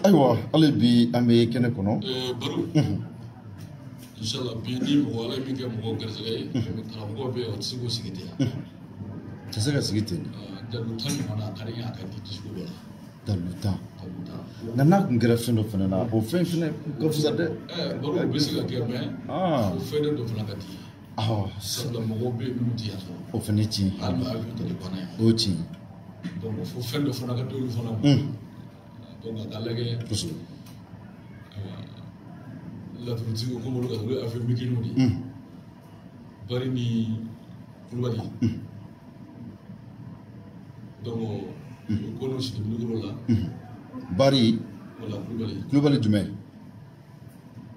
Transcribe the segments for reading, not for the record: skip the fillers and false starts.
Ayiwa, hali bi an bɛ kɛnɛ kɔnɔ. Baro, inshallah, bi ni mɔgɔ Ala ye min kɛ mɔgɔ garisɛgɛ ye, karamɔgɔ bɛ yen, o tɛ se k'o sigi ten. Tɛ se ka sigi ten. Dalu 10 ɲɔgɔn na, a ka di n ye a ka di dusukun dɔ la. Dalu 10. Dalu 10. Nka n'a kun kɛra fɛn dɔ fana na, o fɛn fana ka fisa dɛ. Baro, o bɛ se ka kɛ, mais o fɛn dɔ fana ka di. Sabula mɔgɔw bɛ yen minnu tɛ yan sɔrɔ. O fana ye tiɲɛ. Hali n'o avion tɛ banna yan. O ye tiɲɛ. Donc fo fɛn dɔ fana ka di olu fana ma. Donc a ka lajɛ. Kosɛbɛ. Laturutigiw komi olu ka olu ye avion mikiniw de ye. Bari ni Kulubali. Donc o ko n'u sigi micro la. Bari. Wala Kulubali. Kulubali jumɛn?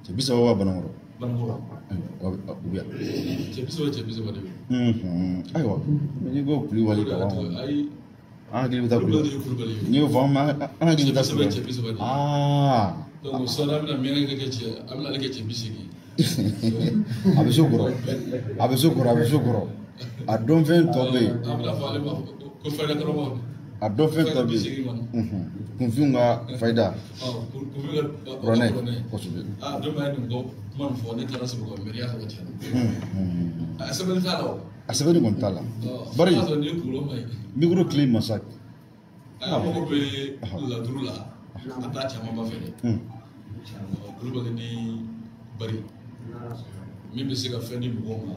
Cɛ 30 wa Banankɔrɔ? Banankɔrɔ. Ayiwa, u bɛ yan. Cɛ 30, cɛ 30 de bɛ. Ayiwa, n'i ko Kulubali ka ban. Ayi. An hakili bɛ taa Kulubali. Kulubali ye Kulubali ye. N'i y'o fɔ, an hakili bɛ taa Kulubali. Cɛ 30 de. Donc sɔɔni an bɛna miɲankɛ kɛ cɛ, an bɛna ale kɛ cɛ 80. A bɛ so kɔrɔ, a bɛ so kɔrɔ, a bɛ so kɔrɔ. A dɔnfɛn tɔ bɛ yen. An bɛna fɔ ale ma ko fayida karamɔgɔ. A dɔnfɛn tɔ bɛ yen. Kunfinw ka fayida. Kunfinw ka kuranɛ. Kosɛbɛ. Don min a ye nin kuma nin fɔ, ne taara Sɛbɛkɔrɔ mairie sɔrɔ tiɲɛ na. A sɛbɛnni t'a la o. A sɛbɛnni kɔni t'a la. Bari. N'a sɔrɔ nin ye kunkolo ma ye. Micro clé masa. A mago bɛ laturu la, an t'a camanba fɛ dɛ. Kulubali ni Bari min bɛ se ka fɛn di mɔgɔw ma,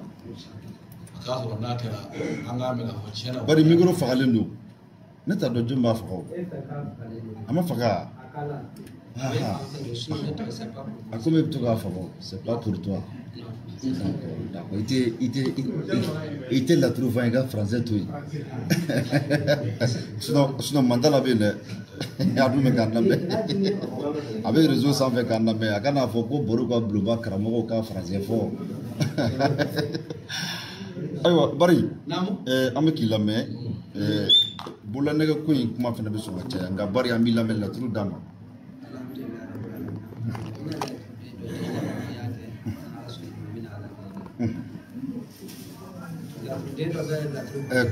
a k'a sɔrɔ n'a kɛra an k'a mɛn k'a fɔ tiɲɛ na. Bari micro fagalen don. Ne t'a dɔn jɔn b'a faga o. A ma faga. A komi e bɛ to k'a faga o, c'est pas pour toi. D'accord, i tɛ laturu fɔ an ye, i ka français to yen. Sinon Mandala bɛ yen dɛ. A dun bɛ k'an lamɛn. A bɛ réseau sanfɛ k'an lamɛn. A kan'a fɔ ko Baro ka bulonba karamɔgɔw ka français fɔ. Ayiwa, Bari, an bɛ k'i lamɛn. Bololanɛgɛ ko in kuma fana bɛ sɔn ka caya, nka Bari an b'i lamɛn, laturu d'a ma.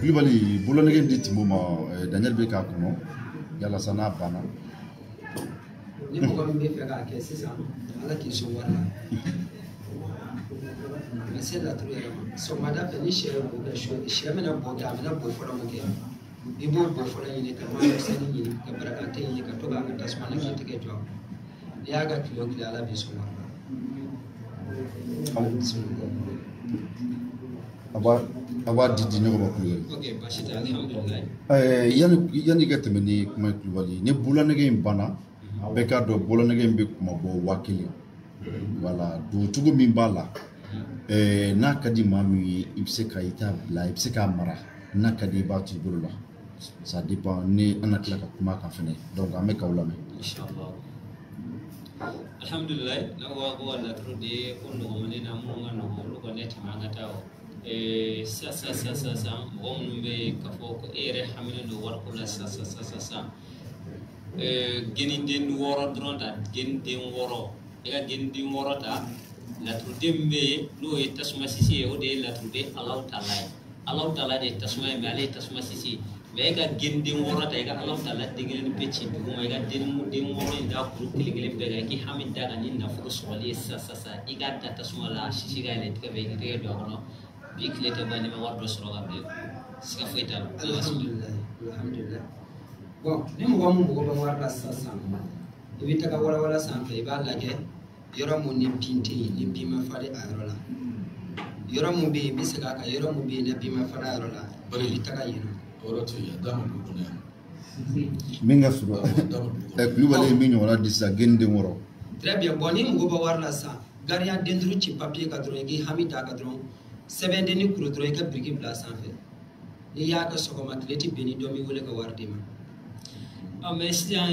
Kulubali, bololanɛgɛ di Tinbo ma, Daniel bɛ k'a kɔnɔ yalasa n'a banna. Ni mɔgɔ min bɛ fɛ k'a kɛ sisan, Ala k'i sɔn wari la. A se laturu yɛrɛ ma. Sɔgɔmada fɛ ni sɛ ye bo kɛ, sɛ bɛna bo kɛ, a bɛna bo fɔlɔ min kɛ, i b'o bo fɔlɔ ɲini ka maamisɛnnin ɲini ka barakante ɲini ka to k'a ka tasuma na k'i tɛgɛ jɔ a kɔnɔ. N'i y'a ka tile o tile, Ala b'i sɔn wari la. A b'a di ɲɔgɔn ma Kulubali. Ok, baasi tɛ, alihamudulilayi. Yanni ka tɛmɛ ni kuma ye Kulubali, ni bololanɛgɛ in banna, bɛɛ k'a dɔn bololanɛgɛ in bɛ kuma bɔ 1000. Wala doncogo min b'a la, n'a ka di maa min ye, i bɛ se ka i ta bila, i bɛ se k'a mara, n'a ka di i b'a to i bolo la. Ça dépend, ni an na tila ka kuma kan fɛnɛ. Donc an bɛ k'aw lamɛn. Inshallah. Alhamdulilayi, n'aw ko ko laturu de ye ko nɔgɔmanin na, minnu ka nɔgɔn olu kɔni tɛmɛ an ka taa o. Sisan mɔgɔ minnu bɛ yen k'a fɔ ko e yɛrɛ haminen don wariko la sisan. Geniden 6 dɔrɔn ta, geniden 6, i ka geniden 6 ta, laturuden min bɛ yen n'o ye tasuma sisi ye, o de ye laturuden Alahu Taala ye. Alahu Taala de ye tasuma ye, mais ale ye tasuma sisi ye. Mais e ka geniden 6 ta, i ka Alahu Taala den kelen bɛɛ ci dugu ma, i ka den 6 in da kuru kelen kelen bɛɛ kan, i k'i hami da kan ni nafolo sɔrɔli ye sisan, i k'a da tasuma la, sisi ka yɛlɛ i tɛgɛ fɛ, i k'i tɛgɛ don a kɔnɔ. Bi tile tɛ ban n'i ma wari dɔ sɔrɔ ka bilen, siga foyi t'a la. Alhamdulilayi, alhamdulilayi. Bon, ni mɔgɔ min mago bɛ wari la sisan, i bɛ taga walawala sanfɛ, i b'a lajɛ yɔrɔ mun ni bin tɛ yen, ni bin ma falen a yɔrɔ la. Yɔrɔ mun bɛ yen, i bɛ segin a kan, yɔrɔ mun bɛ yen ni bin ma falen a yɔrɔ la, i bɛ taga yen nɔ. O yɔrɔ tɛ yen, a d'a ma dugu kɔnɔ yan. Min ka surun. Kulubali ye min ɲɔgɔnna di sisan, geniden 6. Très bien. Bon, ni mago bɛ wari la sisan, gariya den 5 ci papier kan dɔrɔn, i k'i hami d'a kan dɔrɔn, sɛbɛnden ni kuru dɔrɔn, i ka biriki bila a sanfɛ. N'i y'a kɛ sɔgɔma, tile tɛ bin ni dɔ m'i wele ka wari d'i ma. Mais sisan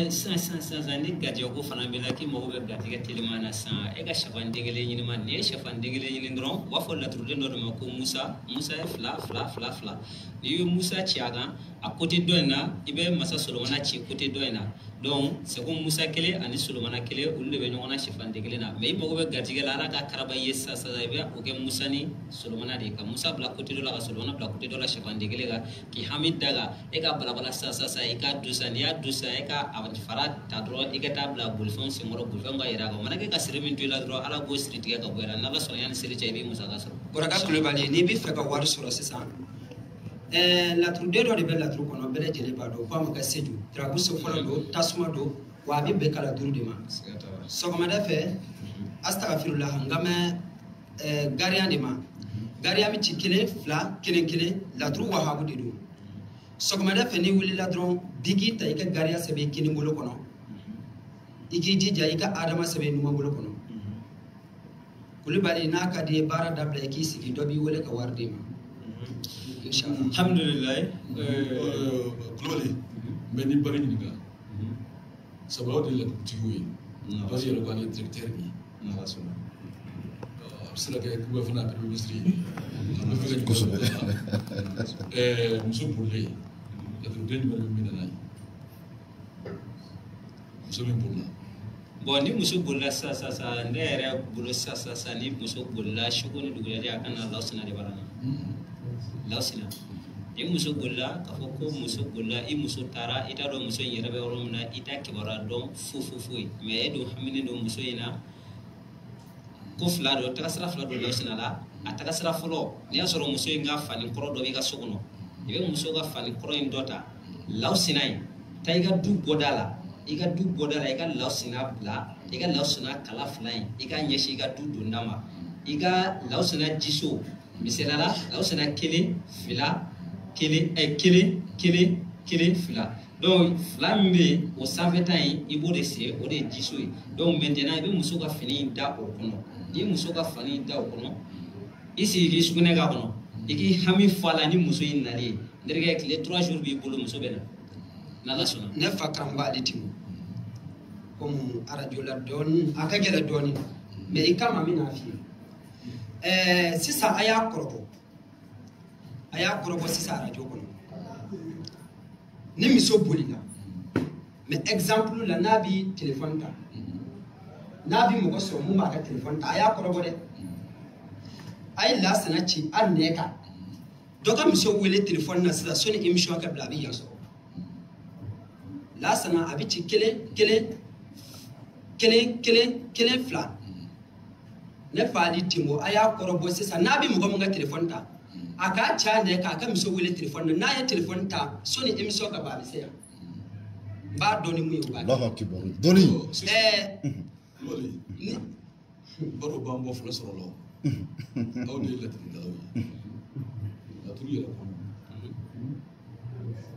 ni garijɛgɛ ko fana b'i la k'i mago bɛ garijɛgɛ teliman na sisan, e ka sɛfan den kelen ɲini ma, n'i ye sɛfan den kelen ɲini dɔrɔn, u b'a fɔ laturuden dɔ de ma ko Musa. Musa ye 2 2 2 2. N'i ye Musa ci a kan, a côté dɔ in na, i bɛ Masa Solomana ci côté dɔ in na. Donc c'est comme Musa kelen ani Solomana kelen, olu de bɛ ɲɔgɔn na sɛfan kelen na. Mais i mago bɛ garijɛgɛ la, Ala ka karaba ye sisan sisan, i bɛ o kɛ Musa ni Solomana de ye, ka Musa bila côté dɔ la, ka Solomana bila côté dɔ la, sɛfan kelen kan, k'i hami da kan, e ka balabala sisan sisan, i ka dun sisan. N'i y'a dun sisan, e ka a fara ta dɔrɔn, i ka taa bila bolifɛnw senkɔrɔ, bolifɛnw ka yɛrɛ a kan. O mana kɛ ka siri min to i la dɔrɔn, Ala b'o siri tigɛ ka bɔ i la. N'Ala sɔnna, yanni seli cɛ, i b'i musaka sɔrɔ. Kɔrɔkɛ Kulubali, n'i bɛ fɛ ka wari sɔrɔ sisan, laturuden dɔ de bɛ laturu kɔnɔ, bɛɛ lajɛlen b'a dɔn, k'a ma kɛ Seju tirabuso fɔlɔ don, tasuma don, wa a bɛ bɛn kala duuru de ma. Sɔgɔmada fɛ, astagfirullah, n ka mɛn gariya de ma, gariya bɛ ci 1 2 1 1, laturu wahabu de don. Sɔgɔmada fɛ, n'i wulila dɔrɔn, biki ta, i ka gariya sɛbɛn i kinin bolo kɔnɔ, i k'i jija i ka adama sɛbɛn i numan bolo kɔnɔ. Kulubali, n'a ka di ye, baara dabila, i k'i sigi, dɔ b'i wele ka wari d'i ma. Alhamdulillah. Kulubali, n bɛ ni bari ɲininka, sabula aw de ye laturutigiw ye, parce que yɛrɛ ko ale ye directeur de ye, a bɛ se ka kɛ Kulubali fana a premier ministre ye, a bɛ fɛ ka Kosɛbɛ. Muso bolilen, laturuden jumɛn de bɛ min na n'a ye muso min bolila? Bon, ni muso bolila sisan sisan, ne yɛrɛ bolo sisan sisan, ni muso bolila su ko ni dugujɛ, a ka na Lawusina de b'a la. Lawusina, ni muso bolila, k'a fɔ ko muso bolila, i muso taara, i t'a dɔn muso in yɛrɛ bɛ yɔrɔ min na, i t'a kibaruya dɔn foyi foyi foyi, mais e dun haminen don muso in na. Ko fila don, tagasira fila don Lawusina la. A tagasira fɔlɔ, n'i y'a sɔrɔ muso in ka fani kɔrɔ dɔ b'i ka so kɔnɔ, i bɛ muso ka fani kɔrɔ in dɔ ta, Lawusina in taa i ka du bɔda la, i ka du bɔda la, i ka Lawusina bila, i ka Lawusina kala fila in, i ka ɲɛsin i ka du donda ma, i ka Lawusina jiso, misaliya la, Lawusina 1 2 1 1 1 1 2. Donc fila min bɛ yen, o sanfɛta in, i b'o de sen, o de ye jiso ye. Donc maintenant, i bɛ muso ka fini in da o kɔnɔ. N'i ye muso ka fini in da o kɔnɔ, i sigi k'i sugunɛ k'a kɔnɔ, i k'i hami fɔ a la ni muso in nalen ye. N terikɛ, tile 3 jours b'i bolo, muso bɛ na, n'Ala sɔnna. Ne fa karamɔgɔ ale Timu, komi arajo la dɔɔni, a ka gɛlɛn dɔɔni, mais i kama n bɛna f'i ye. Sisan a y'a kɔrɔbɔ, a y'a kɔrɔbɔ sisan arajo kɔnɔ. Ni muso bolila, mais exemple la, n'a bi téléphone ta, n'a bi mɔgɔ sɔrɔ mun b'a ka téléphone ta, a y'a kɔrɔbɔ dɛ. A ye Lasana ci a nɛ kan, dɔ ka muso wele téléphone na sisan, sɔnni émission ka bila, a bɛ yan sɔrɔ. Lasana a bɛ ci 1 1 1 1 1 2. Ne fa Ali Timbo, a y'a kɔrɔbɔ sisan, n'a bɛ mɔgɔ min ka téléphone ta, a k'a ci a nɛ kan, a ka muso wele téléphone na, n'a ye téléphone ta, sɔnni émission ka ban, a bɛ se yan. N b'a dɔn ni mun ye, o b'a kɛ. Allahu akibar, dɔnni. Kulubali, baro b'an bɔ fila sɔrɔ la, aw de ye laturudalaw ye, laturu yɛrɛ kɔnɔ,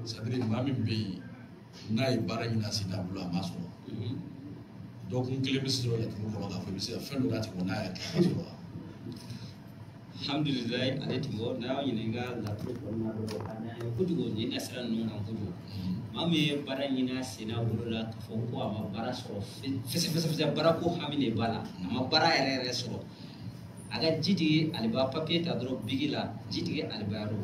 c'est à dire maa min bɛ yen n'a ye baara ɲini a sen t'a bolo, a m'a sɔrɔ, dɔgɔkun kelen bɛ se sɔrɔ laturu kɔnɔ k'a fɔ i bɛ se ka fɛn dɔ d'a tigi ma, n'a y'a kɛ, a b'a sɔrɔ wa? Alhamdulilayi, ale Timbo, n'a y'aw ɲininka laturu kɔnɔna dɔrɔn, a n'an ye kojugu nin nasira ninnu kan kojugu. Maa min ye baara ɲini a sen n'a bolo la, k'a fɔ ko a ma baara sɔrɔ fɛsɛfɛsɛ, baara ko hami de b'a la, a ma baara yɛrɛ yɛrɛ sɔrɔ, a ka ji tigi aliba papiye ta dɔrɔn, bigi la, ji tigi aliba yɔrɔ,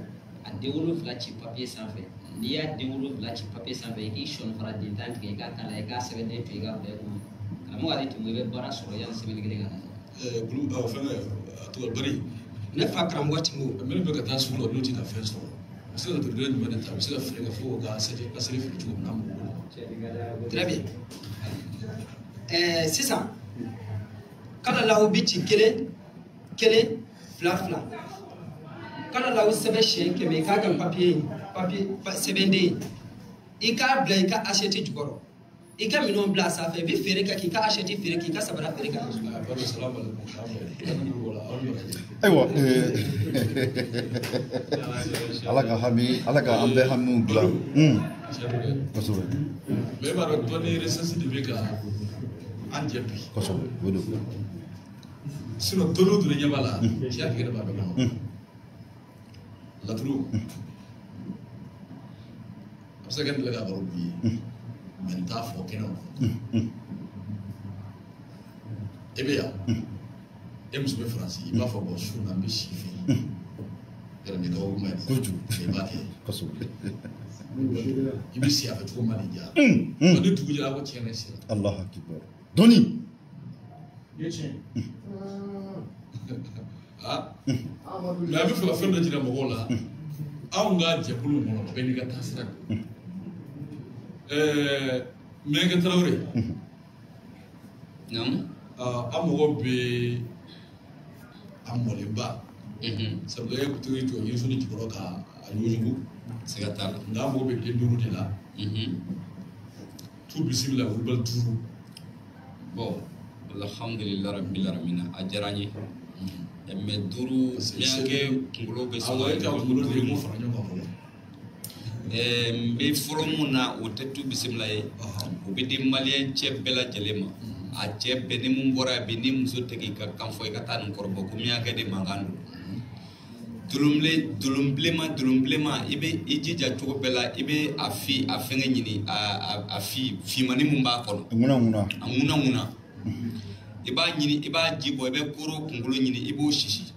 a den 7 ci papiye sanfɛ. N'i y'a den 7 ci papiye sanfɛ, i k'i sɔnni fara den 10 tigɛ, i k'a kala, i k'a sɛbɛnden to, i k'a bila i kun. Karamɔgɔ ale Timbo, i bɛ baara sɔrɔ yanni sɛbɛnni kelen ka na. Fɛnkɛ, a tɔgɔ Bari. Ne fa karamɔgɔ Timbo. Minnu bɛ ka taa sugu la, olu tɛ ka fɛn sɔrɔ, a bɛ se ka laturuden jumɛn de ta, a bɛ se ka feere kɛ fo ka ka seli feere cogo min na, an mago b'o la. Très bien. Sisan kala lahu bi ci 1 1 2 2, kala lahu sɛbɛn siɲɛ 100, i k'a kɛ papiye ye, papiye sɛbɛnden ye, i k'a bila i ka assiette jukɔrɔ, i ka minɛnw bila a sanfɛ, i bɛ feere kɛ, k'i ka assiette feere, k'i ka sabara feere ka na so. Baro, salamu alaikum, k'an bɛn. Aw ni baraji. Ayiwa, Ala ka hami, Ala ka an bɛɛ hamiw dilan. Kosɛbɛ. Mais e b'a dɔn, dɔnni recherche de bɛ ka an jɛ bi. Kosɛbɛ, o de don. Sinon dɔnni o dɔnni ɲɛ b'a la, tiɲɛ tigɛ de b'a bɛɛ kɔnɔ. Laturu, a bɛ se ka kɛ n delila ka baro bi ye, mais n t'a fɔ kɛnɛ kɔnɔ. E bɛ yan, e muso bɛ Faransi, i b'a fɔ bon, su na n bɛ si fɛ yen. Yɛrɛ ni kabako ma ye kojugu i b'a kɛ kosɛbɛ i bɛ si a fɛ cogo ma n'i diya ni dugu jɛra ko tiɲɛ ne sera Allahu akbar dɔnni ah mais a bɛ fɛ ka fɛn dɔ jira mɔgɔw la anw ka jɛkulu kɔnɔ bɛɛ n'i ka taasira don Mɛnkɛ Tarawele naamu an mago bɛ a mɔlenba sabula e kuntigi jɔ yirisun jukɔrɔ ka a yuguyugu siga t'a la nka an mago bɛ den duuru de la tu bisimila wulibali duuru bon alhamdulilah rabbil alamin a diyara n ye mais duuru miyankɛ kunkolo bɛ sɔn awɔ e ka kunkolo de ye mun fara ɲɔgɔn kan fɔlɔ n bɛ fɔlɔ mun na o tɛ tu bisimila ye o bɛ di maliyɛn cɛ bɛɛ lajɛlen ma a cɛ bɛɛ ni mun bɔra yan bi ni muso tɛ k'i ka kan fɔ i ka taa nin kɔrɔbɔ ko miyankɛ de mankan don dolonbilenma i bɛ i jija cogo bɛɛ la i bɛ a fi a fɛngɛ ɲini a fi finmani mun b'a kɔnɔ ŋuna a ŋuna i b'a ɲini i b'a ji bɔ i bɛ koro kunkolo ɲini i b'o sisi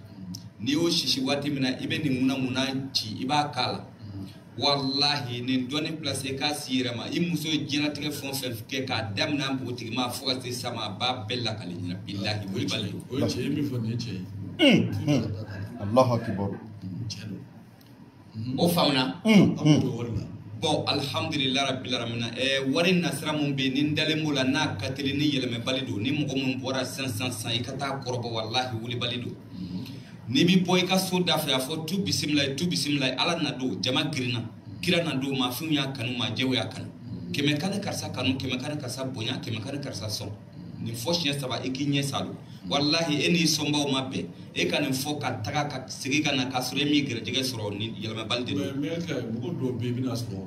n'i y'o sisi waati min na i bɛ nin ŋuna ci i b'a k'a la walahi nin dɔɔnin place i k'a si yɛrɛ ma i muso ye diɲɛlatigɛ fɛn o fɛn kɛ k'a daminɛ npogotigima fo ka se sama a b'a bɛɛ lakale ɲɛna bilahi wulibali don o ye cɛ ye min fɔ nin ye cɛ ye Allahu akbar cɛ don o faamuna an mago bɛ wari la bon alhamdulilah rabbil alamin wari nasira mun bɛ yen ni n dalen b'o la n'a ka teli ni yɛlɛmɛbali don ni mɔgɔ mun bɔra sisan i ka taa kɔrɔbɔ walahi wulibali don n'i bi bɔ i ka so da fɛ a fɔ tu bisimila ala na don jama girinna kira na don maafinw y'a kanu maajɛw y'a kanu kɛmɛ ka ne karisa kanu kɛmɛ ka ne karisa bonya kɛmɛ ka ne karisa sɔn nin fɔ siɲɛ saba i k'i ɲɛ sa don walahi e n'i sɔnbaw ma bɛn e ka nin fɔ ka taga ka segin ka na k'a sɔrɔ e m'i gɛrɛjɛgɛ sɔrɔ ni yɛlɛmabali de don. Mais mɛ mɔgɔ dɔw bɛ yen i bɛna sɔrɔ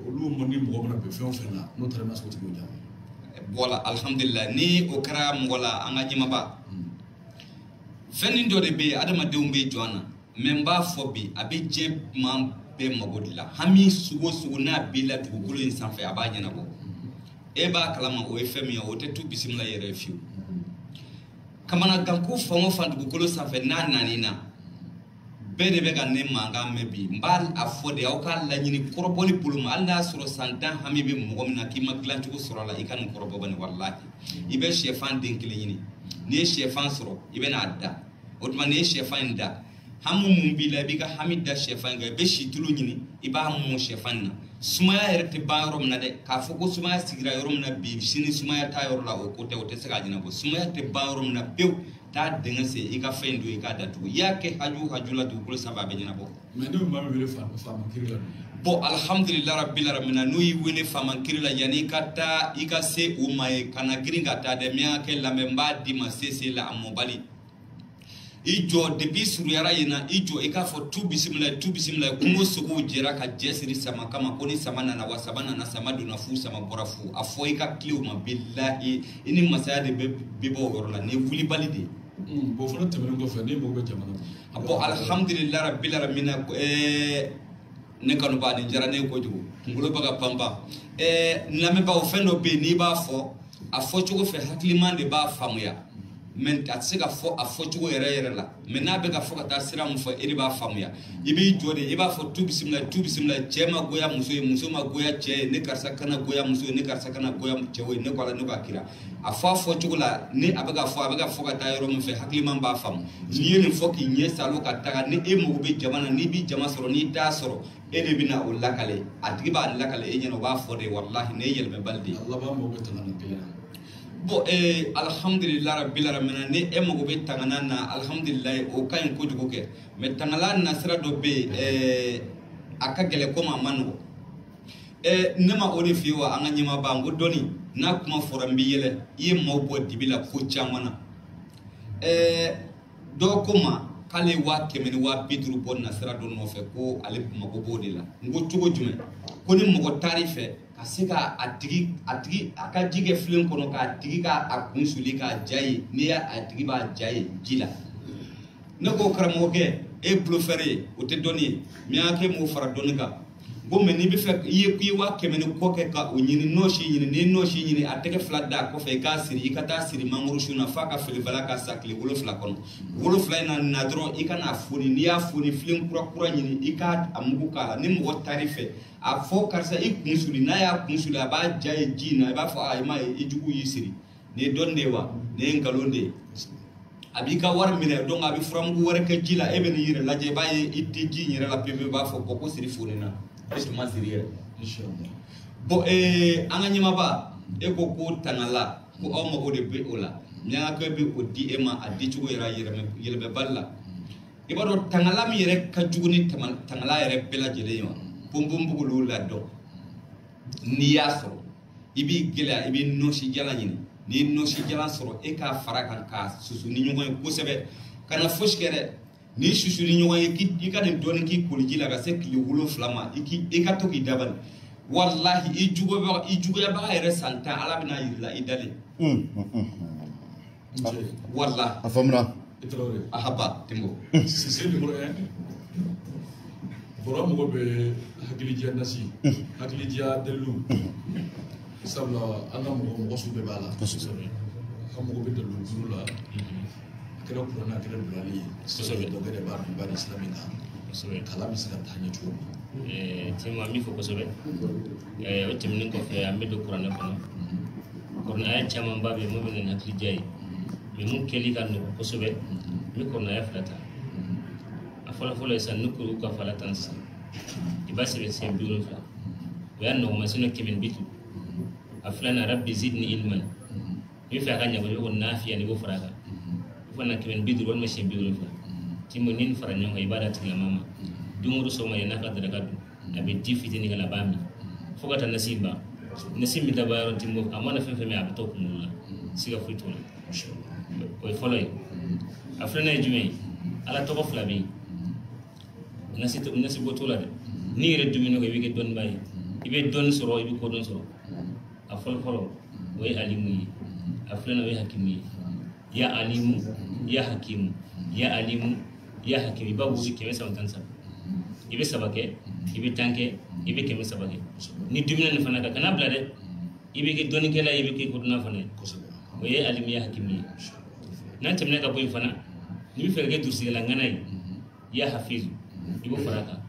olu ma ni mɔgɔ mana bɛn fɛn o fɛn na n'o taara i bɛna sɔrɔ o tigi y'o jaabi. Voilà alhamdulilah ni o kɛra mɔgɔ la an ka ɲɛmaba fɛnnin dɔ de bɛ yen adamadenw bɛ jɔ an na mɛ n b'a fɔ bi a bɛ diɲɛ maa bɛɛ mago de la hami sugu o sugu n'a b'i la dugukolo in sanfɛ a b'a ɲɛnabɔ e b'a kalama o ye fɛn min ye o tɛ tu bisimila yɛrɛ ye fiyewu kamanaganko fan o fan dugukolo sanfɛ n'a nan'i na bɛɛ de bɛ ka ne mankan mɛn bi n b'a a fɔ de aw k'a laɲini kɔrɔbɔli bolo ma hali n'a sɔrɔ san 10 hami bɛ mɔgɔ min na k'i ma dilancogo sɔrɔ a la i ka nin kɔrɔbɔ bani walahi i bɛ sɛfan den kelen ɲini n'i ye sɛfan sɔrɔ i bɛ n'a da o tuma n'i ye sɛfan in da hami mun b'i la i b'i ka hami da sɛfan in kan i bɛ situlu ɲini i b'a mɔ sɛfan in na sumaya yɛrɛ tɛ ban yɔrɔ min na dɛ k'a fɔ ko sumaya sigira yɔrɔ min na bi sini sumaya t'a yɔrɔ la o ko tɛ o tɛ se k'a ɲɛnabɔ sumaya tɛ ban yɔrɔ min na pewu taa dingɛ sen i ka fɛn in don i k'a datugu i y'a kɛ haju o haju la dugukolo sanfɛ a bɛ ɲɛnabɔ. Mais ne bɛ maa min wele faama kiri la. Bon alhamdulilah rabbil alamin n'u y'i wele faama kiri la yanni i ka taa i ka se o ma ye kana girin ka taa dɛ miyankɛ lamɛn n b'a d'i ma sese la a mɔbali. I jɔ depuis surunyara yen na i jɔ i k'a fɔ tu bisimila kungo sogow jɛra ka jɛ siri sama kama ko ni sama nana wa sama nana sama donna fu sama bɔra fu a fɔ i ka kilew ma bilahi i ni masaya de bɛ bɔ o yɔrɔ la nin ye wulibali de ye. Bon fana tɛmɛnen kɔfɛ ne mago bɛ jamana na. Bon alhamdulilah rabbil alamin ne kanubaa nin diyara ne ye kojugu kunkolo bɛ ka panpan lamɛnbaaw fɛn dɔ bɛ yen n'i b'a fɔ a fɔcogo fɛ hakiliman de b'a faamuya. Mais a tɛ se ka fɔ a fɔcogo yɛrɛ yɛrɛ la mais n'a bɛ ka fɔ ka taa sira min fɔ e de b'a faamuya i b'i jɔ de i b'a fɔ tu bisimila cɛ ma goya muso ye muso ma goya cɛ ye ne karisa kana goya muso ye ne karisa kana goya cɛ ye ne ko ala ne k'a kira a fɔ a fɔcogo la ni a bɛ ka fɔ a bɛ ka fɔ ka taa yɔrɔ min fɛ hakiliman b'a faamu n'i ye nin fɔ k'i ɲɛ salo ka taga ni e mago bɛ jama na n'i b'i jama sɔrɔ n'i t'a sɔrɔ e de bɛ na o lakale a tigi b'a lakale e ɲɛna o b'a fɔ de walahi nin ye yɛlɛmabali de ye. A laban mago bɛ tanga kelen na. Bon alhamdulilah rabbil alamin ni e mago bɛ tangana na alhamdulilah o ka ɲi kojugu kɛ mais tangala nasira dɔ bɛ yen a ka gɛlɛn komi a ma nɔgɔ ne ma o de f'i ye wa an ka ɲɛmaaba n ko dɔnni n'a kuma fɔra n bɛ yɛlɛ i ye maaw bɔ dibi la ko caman na dɔw ko ma k'ale ye 100 ni 50 bɔ nasira dɔ nɔfɛ ko ale mago b'o de la n ko cogo jumɛn ko ni mɔgɔ taar'i fɛ ka se ka a tigi a ka ji kɛ filen kɔnɔ k'a tigi ka a kun suli k'a ja ye n'i y'a a tigi b'a ja ye ji la ne ko karamɔgɔkɛ e ye bolofɛri ye o tɛ dɔnni ye miyankɛ m'o fara dɔnni kan N ko mɛ n'i bɛ fɛ i ye k'i 100 ni kɔ kɛ ka o ɲini nɔɔsi ɲini n'i ye nɔɔsi ɲini a tɛgɛ 2 da kɔfɛ i k'a siri i ka taa siri mangoro sun na f'a ka feerefɛla ka sa tile 7 kɔnɔ 7 in na dɔrɔn i ka n'a foni n'i y'a foni filen kura kura ɲini i k'a mugu k'a la ni mɔgɔ taar'i fɛ a fɔ karisa i kun suli n'a y'a kun suli a b'a ja ye ji in na i b'a fɔ a i m'a ye i jugu y'i siri nin ye dɔnni de ye wa nin ye nkalon de ye a b'i ka wari minɛ donc a bɛ furamugu wɛrɛ kɛ ji la e bɛ n'i yɛrɛ lajɛ i b'a ye i tɛ ji in yɛrɛ la pewu i b'a fɔ bɔn ko siri fonina e tun ma siri yɛrɛ. Bon an ka ɲɛmaaba e ko ko tangala ko aw mago de bɛ o la miyankakɛ bɛ o di e ma a di cogo yɛrɛ yɛlɛmɛbali la i b'a dɔn tangala min yɛrɛ ka jugu ni tangala yɛrɛ bɛɛ lajɛlen ye wa ponponpogolon la dɔn n'i y'a sɔrɔ i b'i gɛlɛya i bɛ nɔsi jalan ɲini n'i ye nɔsi jalan sɔrɔ e k'a fara kan k'a susu ni ɲɔgɔn ye kosɛbɛ kana fosi kɛ dɛ n'i susu ni ɲɔgɔn ye i ka nin dɔɔnin k'i koliji la ka se tile 7 ma i ka to k'i dabali walahi i juguyabaga yɛrɛ san 10 ala bɛna yir'i la i dalen. Walahi. A faamuna. Ahaba Timbo. Sise numéro 1. Bɔrɔ mɔgɔ bɛ hakilidiya nasi hakilidiya dalilu sabula an ka mɔgɔ sugu bɛɛ b'a la. Kosɛbɛ. An mago bɛ dalilu duuru la. A kɛra kuranɛ a kɛra bilali ye. Kosɛbɛ. Donc e de b'a dɔn i b'a di sira min kan. Kosɛbɛ. Kalan bɛ se ka taa ɲɛ cogo min. Timbo an b'i fo kosɛbɛ. O tɛmɛnen kɔfɛ an bɛ don kuranɛ kɔnɔ. Kuranɛ aya camanba bɛ yen mun bɛ na ni hakilidiya ye. Mais mun kɛli ka nɔgɔn kosɛbɛ n bɛ kuranɛ aya 2 ta. A fɔlɔ fɔlɔ ye sisan ni kuru ka fala tan sisan i b'a sɛbɛn siɲɛ 70 o y'a nɔgɔma sinon 150 a filanan rabbi zidni ilman i bɛ fɛ a ka ɲɛ i bɛ ko nafiya n'i b'o fara a kan i fana 150 walima siɲɛ 70 Timbo ni nin fara ɲɔgɔn kan i b'a d'a tigilamɔgɔ ma don o don sɔgɔma yan'a ka daraka dun a bɛ ji fitinin k'a la a b'a min fo ka taa nasi ban nasi min dabɔ yɔrɔ Timbo a mana fɛn fɛn min a bɛ t'o kunkolo la siga foyi t'o la o ye fɔlɔ ye a filanan ye jumɛn ye ala tɔgɔ 2 bɛ yen nasi bɔ t'o la dɛ n'i yɛrɛ dumuni kɛ i bɛ kɛ dɔnnibaa ye i bɛ dɔnni sɔrɔ i bɛ kodɔn sɔrɔ a fɔlɔ fɔlɔ o ye alimu ye a filanan o ye hakimu ye ya alimu ya hakimu ya alimu ya hakimu i b'a wuli 313 i bɛ 3 kɛ i bɛ 10 kɛ i bɛ 300 kɛ ni dumuni nin fana kan kana bila dɛ i bɛ kɛ dɔnnikɛla ye i bɛ kɛ kodɔnna fana ye o ye alimu ya hakimu ye n'an tɛmɛna ka bɔ yen fana n'i bɛ fɛ ka kɛ durusigɛla ŋana ye ya hafizu i b'o fara a kan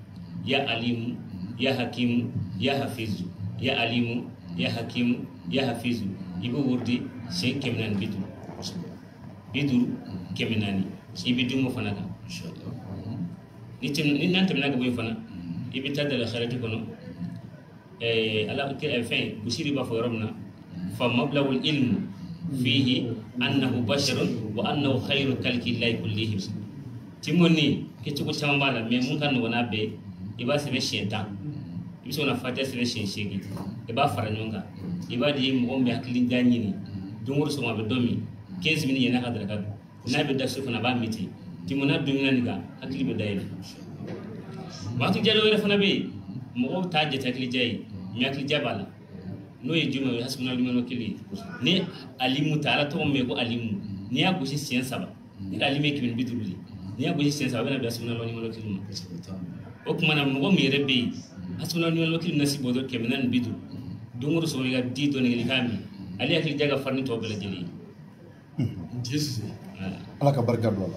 ya alimu ya hakimu ya hafizu ya alimu ya hakimu ya hafizu i b'o wurudi siɲɛ 450 50 400 i bɛ dun o fana kan ni n'an tɛmɛna ka bɔ yen fana i bɛ taa dala kharati kɔnɔ ala fɛn busiri b'a fɔ yɔrɔ min na fa mablawul ilmu fihi annahu basharun wa annahu khayru khalqillahi kullihim Timbo ni kɛcogo caman b'a la mais mun ka nɔgɔn n'a bɛɛ i b'a sɛbɛn siɲɛ 10 i bɛ se ka na fatiha sɛbɛn siɲɛ 8 i b'a fara ɲɔgɔn kan i b'a di mɔgɔ min bɛ hakilida ɲini don o don sɔgɔma a bɛ dɔ min 15 minutes yann'a ka daraka dun n'a bɛ da so fana a b'a min ten Timbo n'a dumuni nin kan hakili bɛ dayɛlɛ wa hakilija dɔ wɛrɛ fana bɛ yen mɔgɔw t'a jate hakilija ye mais hakilija b'a la n'o ye jumɛn ye o ye hasbunallahu wakil ye ni alimu ta ala tɔgɔ min bɛ ko alimu n'i y'a gosi siɲɛ 3 ne ka alimu ye 150 de ye n'i y'a gosi siɲɛ 3 a bɛna bila hasbunallahu wakil ma o tuma na mɔgɔ min yɛrɛ bɛ yen hasbunallahu wakil nasi bɔ dɔrɔn 450 don o don sɔgɔma i ka di dɔɔni kɛ i k'a min ale hakili ja ka farin ni tɔw bɛɛ lajɛlen ye. Ala ka barika don a la.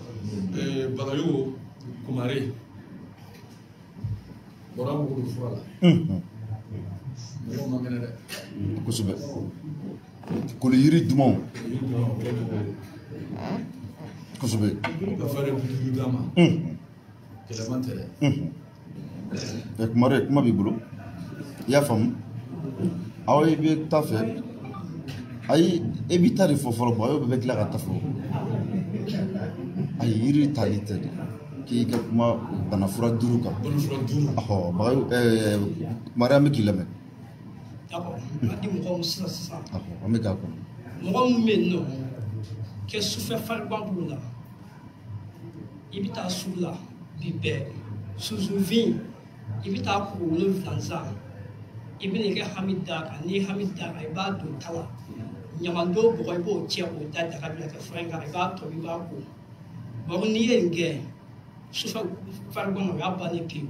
Bagayogo Kumare bɔra mɔgɔ bɛ fura la. Mɔgɔ man kɛnɛ dɛ. Kosɛbɛ. Kolo yiri dumanw. Kosɛbɛ. Ka fɛɛrɛ bi d'a ma. Kɛlɛman tɛ dɛ. Kumare kuma b'i bolo. I y'a faamu. Awɔ i bɛ taa fɛ. Ayi e b'i ta de fɔ fɔlɔ bɔn aw bɛɛ bɛ tila ka ta fɔ. Ayi yiri tali tɛ dɛ. K'i ka kuma banafura 5 kan. Banafura 5. Ɔhɔ Bagayogo Kumare an bɛ k'i lamɛn. D'accord a di mɔgɔw ma sisan sisan. Ɔhɔ an bɛ k'a kɔnɔ. Mɔgɔ min bɛ yen nɔ kɛ sufɛ farigan b'u la i bɛ taa sugu la bi bɛɛ sunsunfin i bɛ taa kuru 7 san i bɛ n'i ka hami d'a kan n'i ye hami d'a kan i b'a don ta la ɲamandon bɔgɔ i b'o cɛ k'o da daga bila ka fura in k'a la i b'a tobi i b'a ko bɔn n'i ye nin kɛ sufɛ farigan o y'a bannen pewu.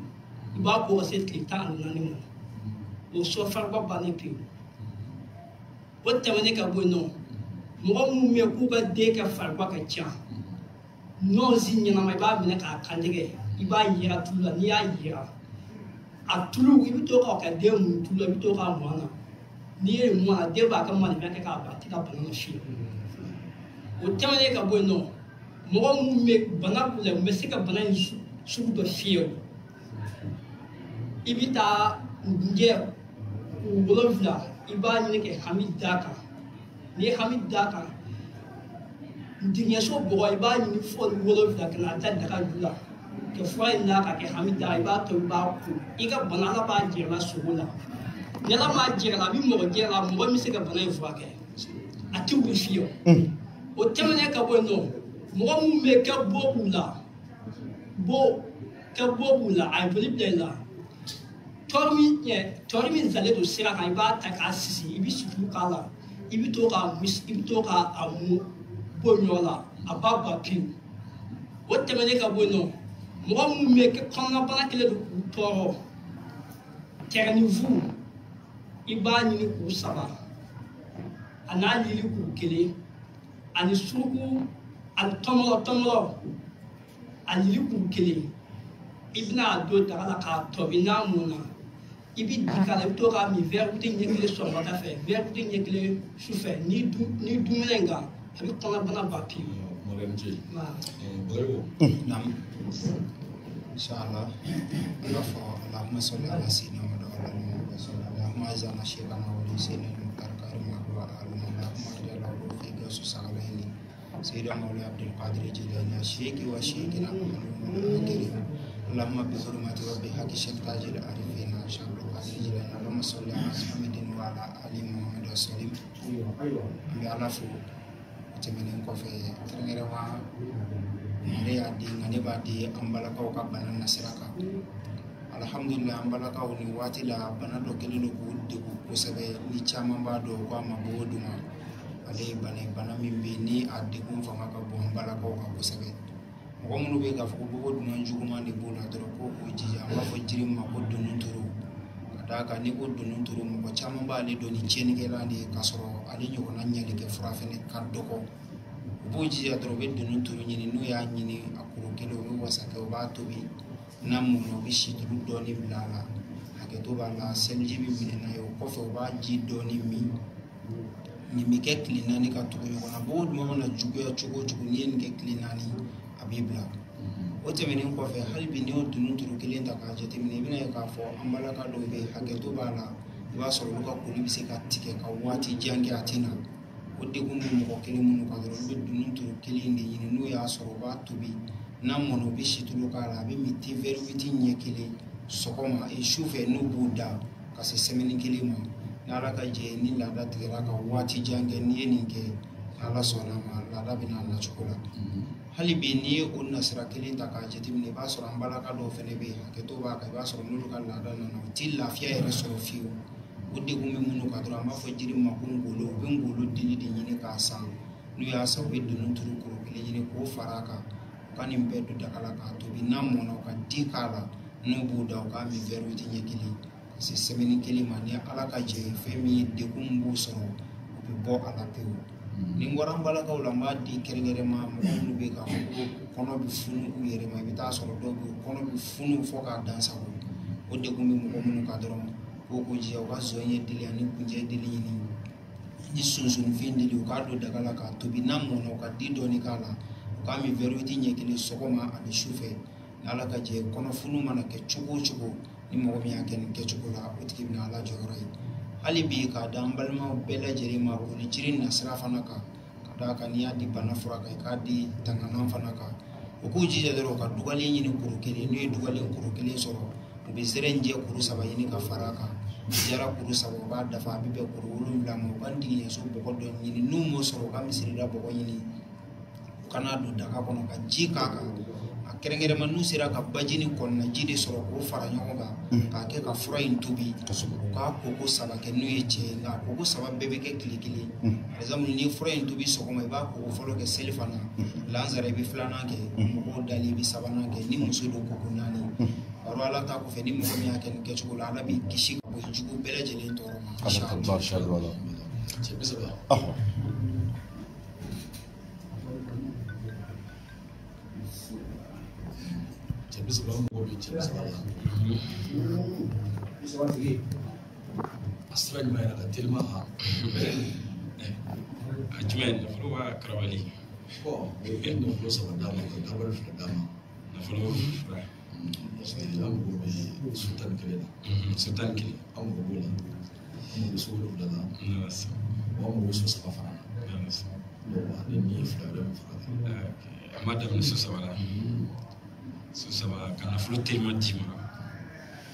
I b'a ko ka se tile 14 ma. O sɔ fariba bannen pewu. O tɛmɛnen ka bɔ yen nɔ, mɔgɔ minnu bɛ yen k'u ka den kɛ fariba ka ca, nɔnsi ɲɛnama i b'a minɛ k'a kantigɛ, i b'a yira tulu la. N'i y'a yira a tulu, i bɛ to k'a kɛ den mun tulu la, i bɛ to k'a mɔn na. N'i ye mɔn na, den b'a ka malimɛ kɛ k'a ban, a tɛ ka bana in fiyewu. O tɛmɛnen ka bɔ yen nɔ, mɔgɔ minnu bɛ bana b'u la, u bɛ se ka bana in sugu dɔ fiyewu. I bɛ taa ngunjɛ kuru 7, i b'a ɲini ka hami d'a kan. N'i ye hami d'a kan, diŋɛso bɔgɔ i b'a ɲini fo 7 ka na da daga ju la, ka fura in d'a kan, ka hami d'a kan, i b'a tobi, i b'a ko. I ka bana Ala b'a jira la sogo la. Ni Ala m'a jira la, a bɛ mɔgɔ jira la, mɔgɔ min bɛ se ka bana in furakɛ, a tɛ wuli fiyewu. O tɛmɛnen ka bɔ yen nɔ, mɔgɔ minnu bɛ kɛ bɔ b'u la, bɔ kɛ bɔ b'u la, a ye joli bila i la. Tɔɔrɔ min zalen don sira kan, i b'a ta k'a sisi, i bɛ situlu k'a la, i bɛ to k'a i bɛ to k'a mun bɔ ɲɔ la, a b'a ban pewu. O tɛmɛnen ka bɔ yen nɔ, mɔgɔ minnu bɛ kɔnɔnabana kɛlen don k'u tɔɔrɔ, tɛrɛninfu i b'a ɲini k'u 3, a n'a lili k'u 1, ani suruku ani tɔmɔlɔ a lili k'u 1, i bɛna a don daga la k'a tobi. N'a mɔnna, i bɛ ji k'a la, i bɛ to k'a min wɛri ɲɛ 1 sɔgɔmada fɛ, wɛri ɲɛ 1 su fɛ. N'i dumuni in kan, a bɛ kɔnɔbana ban pewu. Naam. Inshallah. Allah fa Allahumma salli ala sayyidina Muhammad wa ala alihi wa sallam. Allahumma azana shaytana wa sayyidina al-mukarram wa ala Allahumma radiallahu fi gasu salahi sayyidina Mawla Abdul Qadir Jilani shayki wa shaykina Allahumma bi hurmati wa bi haqqi shaykh tajil arifina shaykh Abdul Qadir Jilani. Allahumma salli ala Muhammadin wa ala ali Muhammad wa sallim. An bɛ Ala fo. Tɛmɛnen kɔfɛ, kɛrɛnkɛrɛnwa ne y'a di, nka ne b'a di an balakaw ka bana nasira kan. Alhamdulillah, an balakaw nin waati la bana dɔ kɛlen don k'u degun kosɛbɛ, ni caman b'a dɔn ko a ma bɔ o duma. Ale ye bana ye, bana min bɛ yen ni a degun fanga ka bon an balakaw kan kosɛbɛ. Mɔgɔ minnu bɛ yen k'a fɔ ko bɔgɔ duman juguman de b'o la dɔrɔn, ko k'u jija, an b'a fɔ jiri min ma ko donuturu. Ka d'a kan n'i ko donuturu, mɔgɔ caman b'ale dɔn ni tiɲɛnikɛla de ye, k'a sɔrɔ ale ɲɔgɔnna ɲalikɛ fura fɛnɛ ka dɔgɔ. U b'u jija dɔrɔn, u bɛ donuturu ɲini. N'u y'a ɲini a kuru 1, u bɛ wasa kɛ, u b'a tobi. N'a mɔnna, u bɛ situlu dɔɔni bila a la, hakɛto b'a la, seliji bɛ minɛ n'a ye. O kɔfɛ, u b'a ji dɔɔni min. Nin bɛ kɛ tile 4 ka tugu ɲɔgɔn na. Bɔgɔ duman mana juguya cogo o cogo, n'i ye nin kɛ tile 4, a b'i bila. O tɛmɛnen kɔfɛ, hali bi n'i y'o donuturu 1 ta k'a jateminɛ, i bɛna ye k'a fɔ an balaka dɔw bɛ yen, hakɛto b'a la, i b'a sɔrɔ olu ka koli bɛ se ka tigɛ ka waati jan kɛ, a tɛ na. O degun bɛ mɔgɔ kelen minnu kan dɔrɔn, olu bɛ donuturu 1 de ɲini. N'u y'a sɔrɔ, u b'a tobi. N'a mɔnna, u bɛ situlu k'a la, a bɛ min te wɛri 8 ɲɛ 1 sɔgɔma su fɛ, n'u b'o da ka se sɛmɛni 1 ma. Ni Ala ka jɛ, ni laada tigɛra ka waati jan kɛ, n'i ye nin kɛ, Ala sɔnna ma, laada bɛ n'a nacogo la. Hali bi n'i ye o nasira 1 ta k'a jateminɛ, i b'a sɔrɔ an balaka dɔw fɛnɛ bɛ yen, hakɛto b'a kan, i b'a sɔrɔ n'olu ka laada nana, u ti lafiya yɛrɛ sɔrɔ fiyewu. O degun bɛ minnu kan dɔrɔn, an b'a fɔ jiri ma ko ngolo. U bɛ ngolo dili de ɲini k'a san. N'u y'a san, u bɛ donuturu kuru 1 ɲini k'o fara a kan, u ka nin bɛɛ don daga la k'a tobi. N'a mɔnna, u ka di k'a la, n'u b'o da, u k'a min wɛri 8 ɲɛ 1 ka se sɛmɛni 1 ma. Ni Ala ka jɛ ye, fɛn min ye degun min b'u sɔrɔ, u bɛ bɔ a la pewu. Ni n bɔra an balakaw la, n b'a di kɛrɛnkɛrɛnma mɔgɔ minnu bɛ k'a fɔ ko kɔnɔ bɛ funu u yɛrɛ ma. I bɛ taa sɔrɔ dɔw bɛ yen, kɔnɔ bɛ funu fo k'a dan sago. O degun bɛ mɔgɔ minnu kan dɔrɔn, k'o ko jija, u ka zɔnɲɛ dili ani kunjɛ dili ɲini, ni sunsunfin dili, u k'a don daga la k'a tobi. N'a mɔnna, u ka di dɔɔni k'a la, u k'a min wɛri 8 ɲɛ 1 sɔgɔma ani su fɛ. Ni Ala ka jɛ, kɔnɔfunu mana kɛ cogo o cogo, ni mɔgɔ min y'a kɛ nin kɛcogo la, o tigi bɛna Ala jɔyɔrɔ ye. Hali bi k'a da an balimaw bɛɛ lajɛlen ma, o ni jiri nasira fana kan, ka d'a kan n'i y'a di bana fura kan, i k'a di tanganan fana kan. U k'u jija dɔrɔn, u ka dugalen ɲini kuru 1. N'u ye dugalen kuru 1 sɔrɔ, u bɛ zɛrɛnjɛ kuru 3 ɲini ka fara a kan. Jara kuru 3, u b'a dafa, a bɛ bɛn kuru 7 ma. U ka digiɲɛso bɔgɔ dɔ ɲini, n'u m'o sɔrɔ, u ka misirida bɔgɔ ɲini, u kana don daga kɔnɔ ka ji k'a kan. A kɛrɛnkɛrɛnma n'u sera ka baji ni kɔnɔnaji de sɔrɔ k'o fara ɲɔgɔn kan k'a kɛ ka fura in tobi, u k'a koko 3 kɛ n'u ye cɛ ye, nka koko 3 bɛɛ bɛ kɛ tile kelen. Par exemple n'i ye fura in tobi sɔgɔma, i b'a koko fɔlɔ kɛ selifana, lansara i bɛ filanan kɛ, mɔgɔw dalen i bɛ sabanan kɛ, ni muso don koko 4. Baro Ala ta kɔfɛ, ni mɔgɔ min y'a kɛ nin kɛcogo la, Ala b'i kisi ka bɔ jugu bɛɛ lajɛlen tɔɔrɔ ma. Inshallah. Cɛ 30. Cɛ 30 mɔgɔ bɛ cɛ 30 la. A sira ɲuman yɛrɛ ka telima ha. A jumɛn nafolo wa karabali? Bon, i ye nafolo 3 d'a ma ka karabali 2 d'a ma. Nafolo 2. Parce que an mago bɛ so 11 la. So 11. An mago b'o la. An mago bɛ so 7 la. Wa an mago bɛ so 3 fana na. Donc ani nin ye 2 wɛrɛ min fara kan. An b'a daminɛ so 3 la. So 3 ka nafolo telima d'i ma,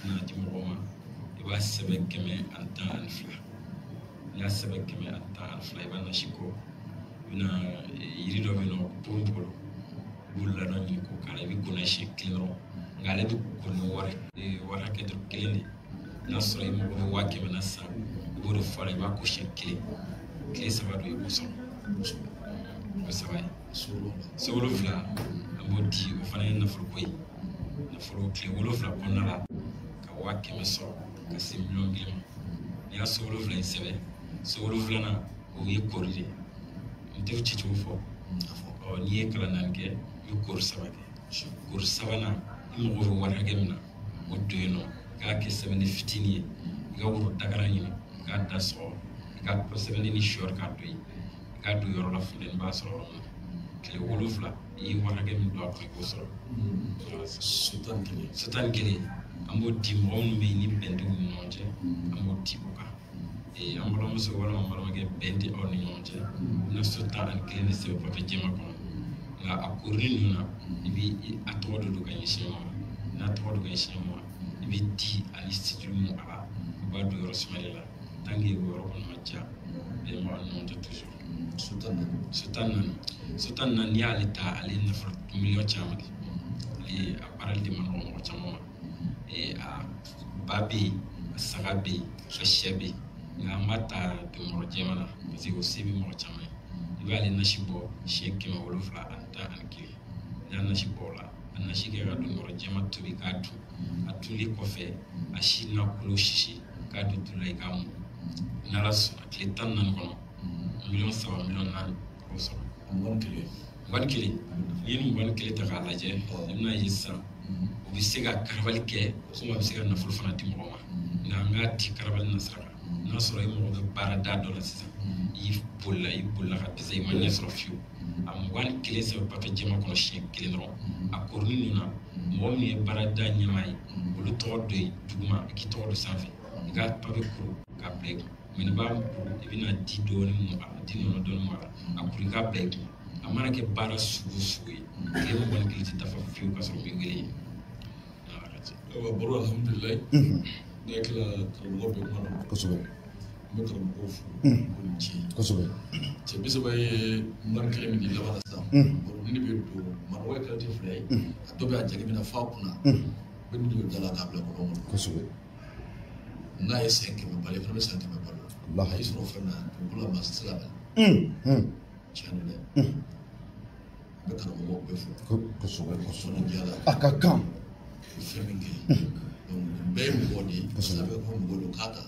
n'a di mɔgɔ ma, i b'a sɛbɛn 112. N'i y'a sɛbɛn 112, i b'a nasi kɔ. I bɛna yiri dɔ bɛ yen nɔ, ponbogolo, i b'o ladɔn ɲini k'o k'a la, i bɛ gɔnɔ siɲɛ kelen dɔrɔn. Nka ale bɛ ko ni wari hakɛ dɔrɔn kelen de. N'a sɔrɔ i mago bɛ 100,000 na sisan, i b'o de fɔ a la, i b'a ko siɲɛ kelen. Tile 3 don i b'o sɔrɔ. O 3 ye. So 7 an b'o di, o fana ye nafoloko ye. Nafolo tile 7 kɔnɔna la ka 100,000 sɔrɔ ka se 1,1 million ma. N'i y'a so 7 in sɛbɛn, so 7nan o ye kori de ye. N tɛ cicogo fɔ. Ɔ n'i ye kalan 4 kɛ, i bɛ kori 3 kɛ. Kori 3nan i mago bɛ wari hakɛ min na, o don yen nɔ, i k'a kɛ sɛbɛnni fitinin ye, i ka woro dakara ɲini, i k'a da sɔgɔ, i ka sɛbɛnni ni sɔ k'a don yen, i k'a don yɔrɔ la funteni b'a sɔrɔ yɔrɔ min na. Tile 7 i ye wari hakɛ min don a kɔnɔ, i k'o sɔrɔ. So 11. So 11 an b'o di mɔgɔ minnu bɛ yen ni bɛn t'u ni ɲɔgɔn cɛ, an b'o di o kan. An balimamuso walima an balimakɛ, bɛn tɛ aw ni ɲɔgɔn cɛ, i bɛna so 11 de sɛbɛn papiye jɛman kɔnɔ. Nka a korini ninnu na, i bɛ a tɔgɔ dɔ don ka ɲɛsin ɲɔgɔn ma. N'a tɔgɔ don ka ɲɛsin ɲɔgɔn ma, i bɛ di ani situlu mun a la, i b'a don yɔrɔ sumalen la. Tant que o yɔrɔ kɔni ma ja, bɛn b'aw ni ɲɔgɔn cɛ toujours. So 14. So 14. So 14 n'i y'ale ta, ale ye nafolo miliyɔn caman de. Ale a baarali de ma nɔgɔn mɔgɔ caman ma. A ba bɛ yen, a saga bɛ yen, a sɛ bɛ yen. Nka an b'a ta donkɔrɔ jɛman na parce que o se bɛ mɔgɔ caman ye. I b'ale nasi bɔ siɲɛ 711. N'i y'a nasi bɔ o la, a nasi kɛ ka donkɔrɔ jɛman tobi k'a dun. A dunlen kɔfɛ, a si n'a kolo sisi k'a don tulu la i k'a mun. N'Ala sɔnna, tile 14 kɔnɔ, 3 million 4 million, i b'o sɔrɔ. 21. 21. N'i ye 21 ta k'a lajɛ, i bɛna ye sisan, o bɛ se ka karabali kɛ, komi a bɛ se ka nafolo fana di mɔgɔ ma. Nka an k'a di karabali nasira kan. N'a sɔrɔ i mago bɛ baarada dɔ la sisan, i bolila ka dɛsɛ, i ma ɲɛ sɔrɔ fiyewu. A 21 sɛbɛn papiye jɛman kɔnɔ siɲɛ kelen dɔrɔn. A korini ninnu na, mɔgɔ min ye baarada ɲɛmaa ye, olu tɔgɔ don yen duguma, i k'i tɔgɔ don sanfɛ. I ka papiye kuru k'a bila i kun. Mɛ n'i b'a kuru, i bɛna di dɔɔni mun a la, di nɔnɔ dɔɔni mun a la, a kuru i k'a bila i kun. A mana kɛ baara sugu o sugu ye, tile 21 tɛ dafa fiyewu ka sɔrɔ u m'i wele yen. Ayiwa baro, alhamdulilayi. Ne hakili la karamɔgɔ bɛ kuma na. Kosɛbɛ. N bɛ karamɔgɔw fo ko ni ce. Kosɛbɛ. Cɛ 30 ye 21 min di laban na sisan. Baro ni ne bɛ don manɔgɔ ye qualité 2 ye. A dɔ bɛ a jaabi na f'a kunna. Bɛ nin don da la k'a bila kɔlɔn kɔnɔ. Kosɛbɛ. N'a ye san 100 balo, i fana bɛ san 100 balo. A y'i sɔrɔ fɛn na, dugukolo la maa si tɛ se ka bali. Tiɲɛ don dɛ. N bɛ karamɔgɔw bɛɛ fo. Kosɛbɛ. Nisɔndiya la. A ka kan. Fɛn min kɛ. Donc nin bɛɛ ye mɔgɔ de ye. A bɛ fɔ mɔgɔ don k'a ta.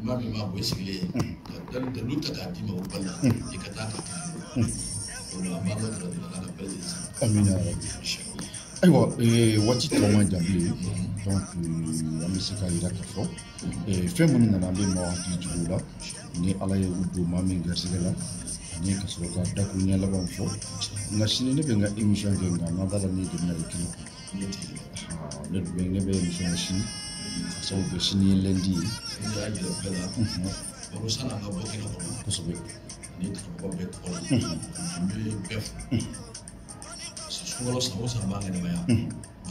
Maa min b'a bɔ i sigilen ye. Ka dalu ta k'a d'i ma o bali la, i ka taa k'a kɛ. Donc an b'a ka karamɔgɔ la ka bɛɛ lajɛlen sara. Amina yarabi. Ayiwa, waati tɔ man jan bilen. Donc an bɛ se k'a jira k'a fɔ fɛn minnu nana, an bɛ maaw hakili jigin o la. Ni Ala ye u don maa min garisɛgɛ la, ani ka sɔrɔ ka dakuruɲɛ labanw fɔ. Nka sini ne bɛ n ka émission kɛ, nka n ka da la ne de bɛna ye kɛnɛ kan. Ne bɛ émission kɛ sini, ka sababu kɛ sini ye lundi ye. Ne y'a jira bɛɛ la, baro sanni an ka bɔ kɛnɛ kɔnɔ. Kosɛbɛ. Ni karamɔgɔ bɛɛ tɔgɔ la, n bɛ bɛɛ fo. Sunkalo san o san b'an ŋɛnɛmaya.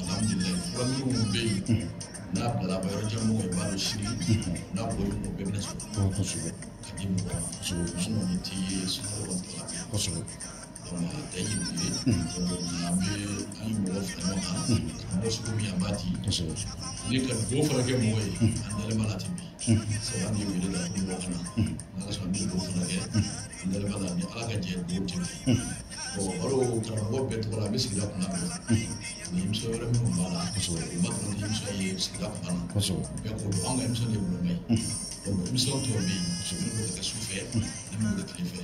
Alhamdulilayi, fura minnu bɛ yen, n'a bilala a yɔrɔ jan mɔgɔ i b'a dɔn sini, n'a bɔ yen mɔgɔ bɛɛ bɛna sɔrɔ. Kosɛbɛ. Ka di mɔgɔ ma. Kosɛbɛ. Sinon nin ti ye sunkalo kɔni tɔ la. Kosɛbɛ. Donc a tɛ ɲini ye. Donc an bɛ an ye mɔgɔ fara ɲɔgɔn kan karamɔgɔ sugu min an b'a di. Ni ka dugawu fana kɛ mɔgɔ ye an dalen b'a la ten bi. Sabu an ye wele da ko mɔgɔ kana n'ala sɔnna an bɛ dugawu fana kɛ an dalen b'a la ni Ala ka jɛ dugawu tɛ bi. Bon baro karamɔgɔ bɛɛ tɔgɔ la an bɛ sigida kunna bɛɛ ni émission wɛrɛ minnu b'a la u b'a dɔn ni émission ye sigida kunna na bɛɛ ko don an ka émission de ye bulonba ye. Donc émission tɔw bɛ yen minnu bɛ kɛ su fɛ ni minnu bɛ tile fɛ.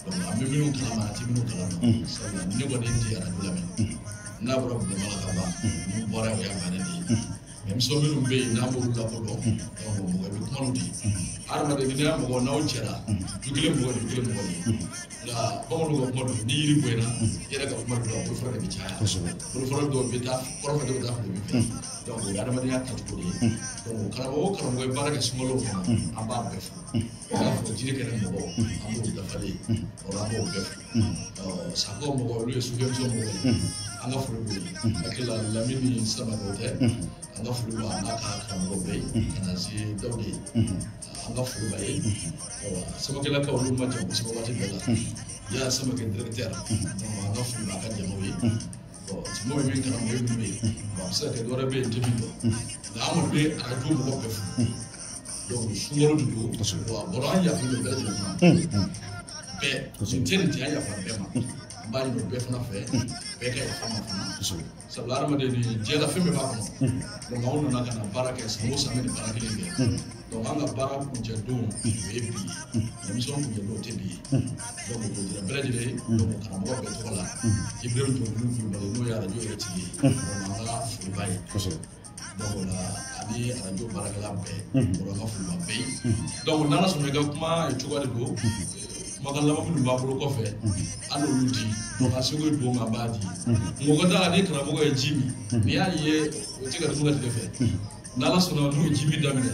Donc an bɛ minnu kalama an tɛ minnu kalama sabula ne kɔni tɛ arajo lamɛn n'a bɔra bulonba la ka ban ni bɔra o y'a bannen de ye. Émission minnu bɛ yen n'an b'olu lakodɔn donc mɔgɔ bɛ kuma n'u de ye. Hadamaden ni n'a mɔgɔ n'aw jɛra du kelen mɔgɔ du kelen mɔgɔ de ye. Nka bamananw ka kuma don ni yiri bonyana i yɛrɛ ka kuma don a bolofara de bɛ caya. Bolofara dɔw bɛ taa kɔrɔfɛ dɔw bɛ taa fili fɛ. Donc o ye adamadenya taacogo de ye. Donc karamɔgɔ o karamɔgɔ ye baara kɛ sunkalo kɔnɔ an b'a bɛɛ fo. I n'a fɔ jiri kɛnɛ mɔgɔ an b'o dafalen ye o la an b'o bɛɛ fo. Sakɔ mɔgɔ olu ye sufɛmisɛn mɔgɔ ye an ka foli b'o ye. Hakili la Lamini Samakɛ o tɛ an ka foli b'a n'a ka karamɔgɔ bɛɛ ye ka na se Dawuda ye an ka foli b'a ye. Samakɛlakaw olu ma jan kosɛbɛ waati bɛɛ la ya Samakɛ directeur donc an ka foli b'a ka jamaw ye. Bon mɔgɔ bɛ min karamɔgɔ ye min bɛ yen a bɛ se ka kɛ dɔ wɛrɛ bɛ yen tɛ min dɔn nka an kɔni bɛ arajo mɔgɔ bɛɛ fo. Donc sunkalo de don wa bɔrɔ an yafa bɛɛ lajɛlen ma bɛɛ nin tɛ nin tɛ an yafa bɛɛ ma an b'a ɲini o bɛɛ fana fɛ bɛɛ ka yafa ma fana sabula hadamaden ni diɲɛ la fɛn bɛɛ b'a kɔnɔ. Donc anw nana ka na baara kɛ san o san bɛ nin baara kelen kɛ. Donc an ka baara kuncɛ don o ye bi ye émission kuncɛ don o tɛ bi ye. Donc o jira bɛɛ lajɛlen donc karamɔgɔ bɛɛ tɔgɔ la Ibrahim Jɔnkulu Kulubali n'o ye arajo yɛrɛ tigi ye donc an ka foli b'a ye. Donc o la ani arajo baarakɛla bɛɛ o la an ka foli b'a bɛɛ ye. Donc n'Ala sɔnna i ka kuma cogoya de don kumakan laban minnu b'a bolo kɔfɛ an n'olu di donc an seko ye don an b'a di. Mɔgɔ t'a la ni karamɔgɔ ye ji min n'i y'a ye o tɛ ka dumuni kɛ tile fɛ n'Ala sɔnna n'u ye ji min daminɛ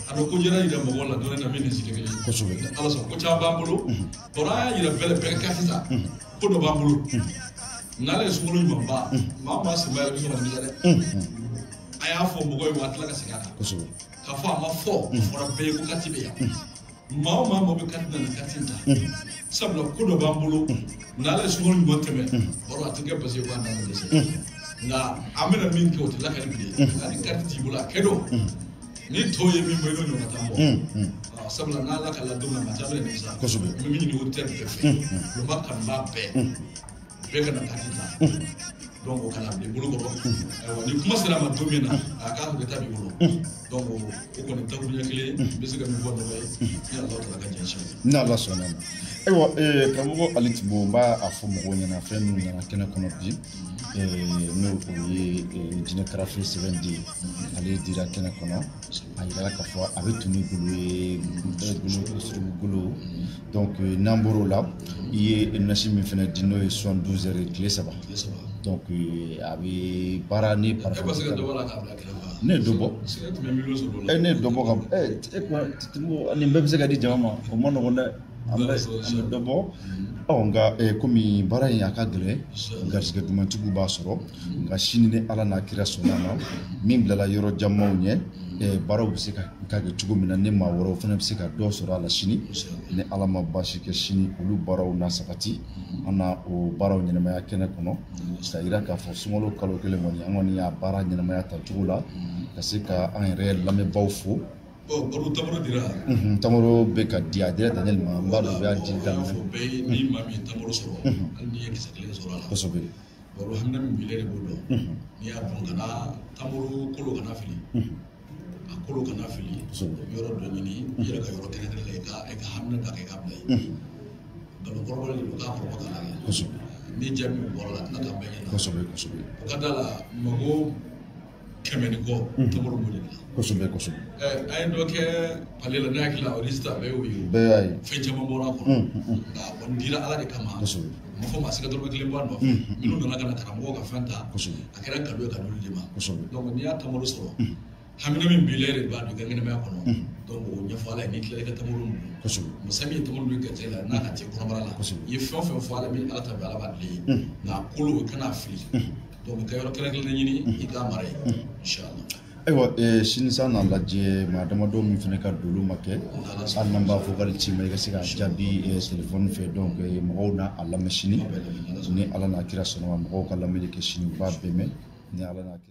a bɛ ko jɛra yira mɔgɔw la dɔɔnin na min ni si tɛ kelen ye. Ala sɔnna ko caman b'an bolo bɔrɔ an y'a yira bɛɛ la bɛɛ ka kɛ sisan ko dɔ b'an bolo n'ale ye sunkalo ɲuman ba maa o maa senba yɛrɛ bɛ sɔn ka nimisa dɛ. A y'a fɔ mɔgɔ ye wa a tila ka segin a kan k'a fɔ a ma fɔ a fɔra bɛɛ ye ko kati bɛ yan maa o maa bɛ kati na nin kati in ta sabula ko dɔ b'an bolo n'ale ye sunkalo ɲuman tɛmɛ bɔrɔ a tɛ kɛ basi ye ko an n'an bɛ dɛsɛ nka an bɛna min kɛ o tɛ lakali bilen nka ni kati t'i bolo a kɛ don ni tɔw ye min bɔ i n'o ɲɔgɔn t'an bɔ sabula n'Ala ka ladon na maa caman bɛ nimisa n bɛ min ɲini auditeur bɛɛ fɛ bulonba kanubaa bɛɛ bɛɛ ka na kati ta donc o kana bila i bolo kɔrɔ ayiwa ni kuma sera a ma don min na a k'a sɔrɔ ta b'i bolo donc o kɔni dakuruɲɛ kelen n bɛ se ka min fɔ nɔgɔ ye ni Ala taala ka jɛ sini ni Ala sɔnna ma. Ayiwa karamɔgɔ Ali Timbo n b'a fɔ mɔgɔw ɲɛna fɛn minnu nana kɛnɛ kɔnɔ bi n'o o ye jinɛ karafe sɛbɛn di ale dira kɛnɛ kɔnɔ a yirala k'a fɔ a bɛ tunu golo ye golo suruku golo donc n'an bɔr'o la i ye nasi min fana di n'o ye 72 heures ye tile saba. Donc a bɛ baara ni parfum. Ne ye dɔ bɔ. Ne ye dɔ bɔ ka nin bɛɛ bɛ se ka di jama ma o ma nɔgɔn dɛ. An bɛ dɔ bɔ ɔ nka komi baara in a ka gɛlɛn garisɛgɛ dumantigiw b'a sɔrɔ nka sini ni Ala n'a kira sɔnna ma min bilala yɔrɔ janmaw ɲɛ baaraw bɛ se ka kɛ cogo min na ni maa wɛrɛw fana bɛ se ka dɔ sɔrɔ a la sini ni Ala ma baasi kɛ sini olu baaraw na sabati an na o baaraw ɲɛnamaya kɛnɛ kɔnɔ k'a yira k'a fɔ sunkalo kalo kelen kɔni an kɔni y'a baara ɲɛnamaya ta cogo la ka se ka an yɛrɛ lamɛnbaaw fo. Baro tamaro dira. Tamaro bɛ ka di a dira Daniel ma n b'a dɔn u y'a di daminɛ. Bɛɛ ye ni maa min ye tamaro sɔrɔ hali n'i ye kisɛ kelen sɔrɔ a la. Kosɛbɛ. Baro hamina min b'i la de b'o dɔn. N'i y'a dun kana tamaro kolo kana fili. A kolo kana fili. Yɔrɔ dɔ ɲini i yɛrɛ ka yɔrɔ kɛrɛnkɛrɛn la i ka hamina ta kɛ k'a bila yen. Nkalon kɔrɔbɔlen de don k'a kɔrɔbɔ k'a lajɛ. Kosɛbɛ. Ni jaabi min bɔra la a tɛna taa bɛɛ ɲɛna. Kosɛbɛ kosɛbɛ. O ka d'a la mɔgɔ 100 ni kɔ tamaro b'o de la. Kosɛbɛ kosɛbɛ. An ye dɔ kɛ pale la ne hakili la o résultat bɛɛ y'o ye. Bɛɛ y'a ye. Fɛn caman bɔra a kɔnɔ. Nka a kɔni dira Ala de kama. Kosɛbɛ. A ma fɔ maa si ka dɔrɔmɛ kelen bɔ a nɔfɛ. Minnu nana ka na karamɔgɔw ka fɛn ta. Kosɛbɛ. A kɛra cadeau ye ka d'olu de ma. Kosɛbɛ. Donc n'i y'a tamaro sɔrɔ. Hamina min b'i la e de b'a dɔn i ka ɲɛnamaya kɔnɔ. Donc o ɲɛfɔ Ala ye n'i tilala i ka tamaro dun. Kosɛbɛ. Masa min ye tamaro dun garijɛgɛ la n'a ka t'i kɔnɔbara la. Kosɛbɛ. I ye fɛn o fɛn fɔ Ala min Ala ta bɛ Ala b'a dilan i ye. Nka a kolo i kan'a fili. Donc i ka yɔrɔ kɛrɛnkɛrɛnnen ɲini i k'a mara yen. Inchallah. Ayiwa, sini sa n'a lajɛ, maa damadɔ min fana ka dolo ma kɛ, hali n'an b'a fɔ k'ale ci ma, i ka se k'a jaabi telefɔni fɛ. Donc mɔgɔw n'a a lamɛn sini, ni Ala n'a kira sɔnna ma, mɔgɔw ka lamɛnni kɛ sini, u b'a bɛɛ mɛn ni Ala n'a kira.